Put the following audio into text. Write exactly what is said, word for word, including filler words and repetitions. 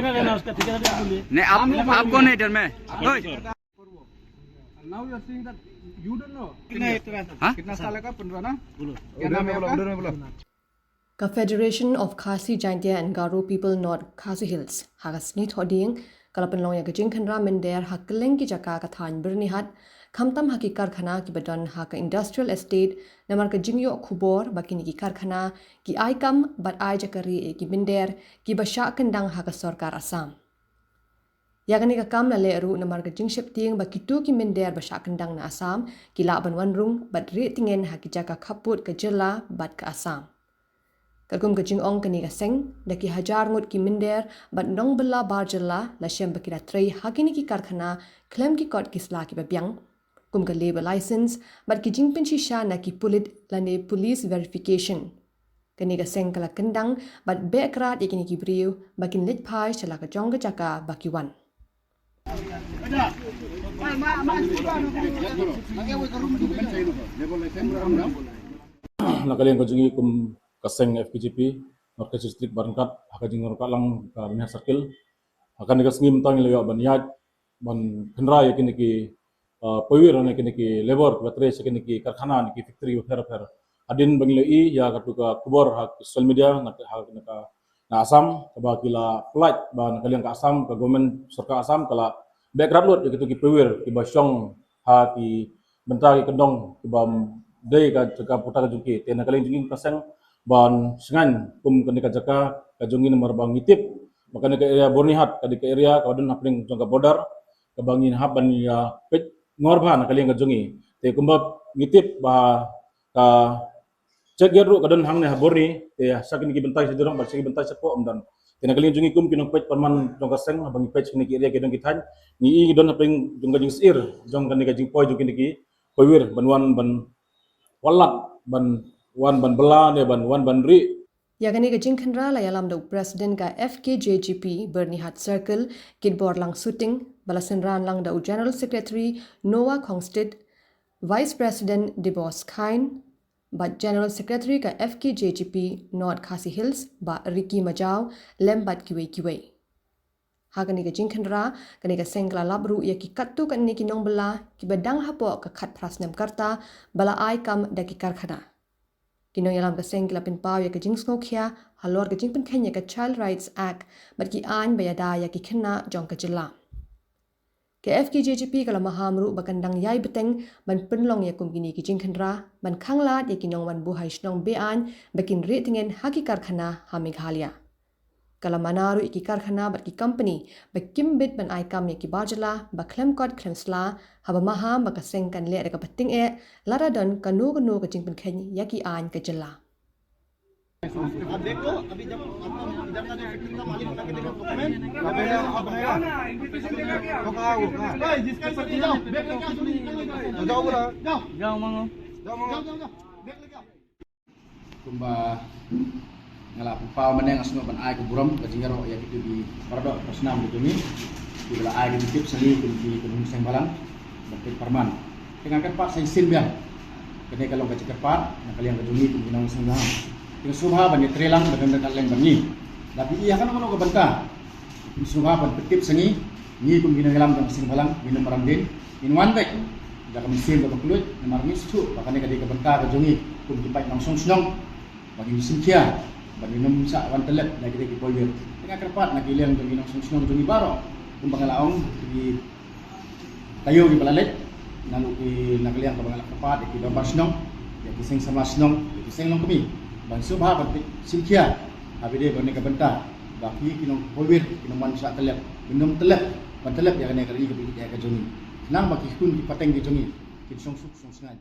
नहीं, आप, आप कौन है इधर में? ओए। Now you are saying that you don't know. कितना है तेरा? हाँ? कितना साल का? पन्द्रह ना? क्या नाम है आपका? Ka Federation of Khasi Jaintia and Garo People North Khasi Hills, ha ka sngi Thohdieng, ka la pynlong ïa ka jingkhynra mynder ha kylleng ki jaka ka thaiñ Byrnihat, khamtam ha ki karkhana kiba don ha ka Industrial Estate, namar ka jingïoh khubor ba kine ki karkhana ki ai kam bad ai jaka rieh ïa ki mynder kiba shah kyndang ha ka sorkar Assam. Ïa kane ka kam la leh ruh namar ka jingsheptieng ba kito ki mynder ba shah kyndang na Assam ki lah ban wan rung bad rieh tngen ha ki jaka khappud ka jylla bad ka Assam. Katkum ka jingong kane ka seng, da ki hajar ngut ki mynder bad nongbylla bar jylla la shem ba ki la trei ha kine ki karkhana khlem ki kot ki sla kiba biang, kum ka labour license bad ki jingpynshisha na ki pulit lane police verification. Kane ka seng ka la kyndang bad beh krad ïa kine ki briew ba kin leit phai sha la ka jong ka jaka ba ki wan. Na ka liang ka jong ngi kum ka seng F K J P North Khasi District ba ryngkat ha ka jingryngkat lang ka Byrnihat Circle, ha kane ka sngi mynta ngi la ïoh ban ïaid ban khynra ïa kine ki, uh, pawir ne kine ki labour kiba trei sha kine ki karkhana ne ki factory bapher bapher. Hadien ba ngi la ïohi ïa katu ka khubor ha social media na, ha, na ka, na Assam, kaba ki la pynlait ba na ka liang ka Assam, ka government sorkar Assam ka la beh krad lut ïa kitu ki pawir kiba shong ha ki bynta ki kyndong kiba dei ka jaka puta ka jong ki. Te na ka liang jong ngi ka seng ban shngaiñ kum kane ka jaka ka jong ngi namar ba ngi tip ba kane ka area Byrnihat ka dei ka area kaba don hapdeng jong ka border kaba ngin hap ban ïa peit ngor bha na ka liang ka jong ngi. Te kumba ngi tip ba ka check gate ruh ka don hangne ha Byrni, te sha kine ki bynta sha jrong bad sha ki bynta shapoh ym don. Te na ka liang jong ngi kum ki nongpeit pyrman jong ka seng, haba ngi peit kine ki area ki don ki thaiñ, ngi i ngi don hapdeng jong ka jingsyier jong kane ka jingpoi jong kine ki pawir ban wan ban wallam ban wan ban bylla ne ban wan ban rieh. Ïa kane ka jingkhynra la ïalam da u President ka F K J G P Byrnihat Circle, Kitborlang Suting, ba la synran lang da u General Secretary Noah Khongsteit, Vice President Debos Khain, bad General Secretary ka F K J G P North Khasi Hills, Bah Ricky Majaw, lem bad kiwei kiwei. Ha kane ka jingkhynra, kane ka seng ka la lap ruh ïa ki katto katne ki nongbylla kiba dang hapoh ka khatphra snem ka rta ba la ai kam da ki karkhana. Ki nongïalam ka seng ki la pynpaw ïa ka jingsngewkhia halor ka jingpynkheiñ ïa ka Child Rights Act bad ki aiñ ba ïada ïa ki khynnah jong ka jylla. Ka F K J G P ka la maham ruh ba kan dang ïai bteng ban pynlong ïa kum kine ki jingkhynra ban khanglad ïa ki nongwan buhai shnong be-aiñ ba kin rieh tngen ha ki karkhana ha Meghalaya. Ka la mana ruh ïa ki karkhana bad ki company ba kim bit ban ai kam ïa ki bar jylla ba khlem kot khlem sla, haba maham ba ka seng kan leh da kaba tyngeh lada don kano kano ka jingpynkheiñ ïa ki aiñ ka jylla. आप देख लो, अभी जब इधर का जो फैक्ट्री का मालिक होता है, देखो, डॉक्यूमेंट, जिसका इसे ले जाओ, बैग लेके आओ, निकल, निकल, निकल। जाओ, जाओ, जाओ, जाओ, बैग लेके आओ। Kumba nga la pynpaw mynne, nga sngewbha ban ai ka burom ka jingïaroh ïa kito ki paradoh parasnam ka jong ngi kiba la ai ka jingtip sha ngi kum ki nongshong seng bhalang ban peit pyrman. Te nga kyrpad sa shisien biang, kane ka long ka jingkyrpad na ka liang ka jong ngi kum ki nongshong seng bhalang. Te nga sngewbha ban ïatreilang ban don ryngkat lem bad ngi. Lada phi ïohi ha kano kano ka bynta, phin sngewbha ban pyntip sha ngi, ngi kum ki nongïalam jong ka seng bhalang, ngi nym ram dien, ngin wan beit da ka mynsiem kaba kylluid, namar ngi sngewthuh ba kane ka dei ka bynta ka jong ngi kum ki paid nongshong shnong, ba ngin sngewkhia ba ngin nym shah wan tyllep na ki dei ki pawir. Te nga kyrpad na ki liang jong ngi nongshong shnong jong ngi baroh, kumba nga la ong, ki taïew kiba la leit, na ki, na ka liang kaba nga la kyrpad ïa ki dorbar shnong, ïa ki seng samla shnong, ïa ki seng longkmie, ban sngewbha ban sngewkhia ha ba dei ba kane ka bynta ba ki, ki nongpawir ki nongwan shah tyllep, ngin nym tyllep ban tyllep ïa kane ka ri kaba ïeit ka jong ngi. Khnang ba ki khun ki pateng ki jong ngi kin shong suk shong shngaiñ.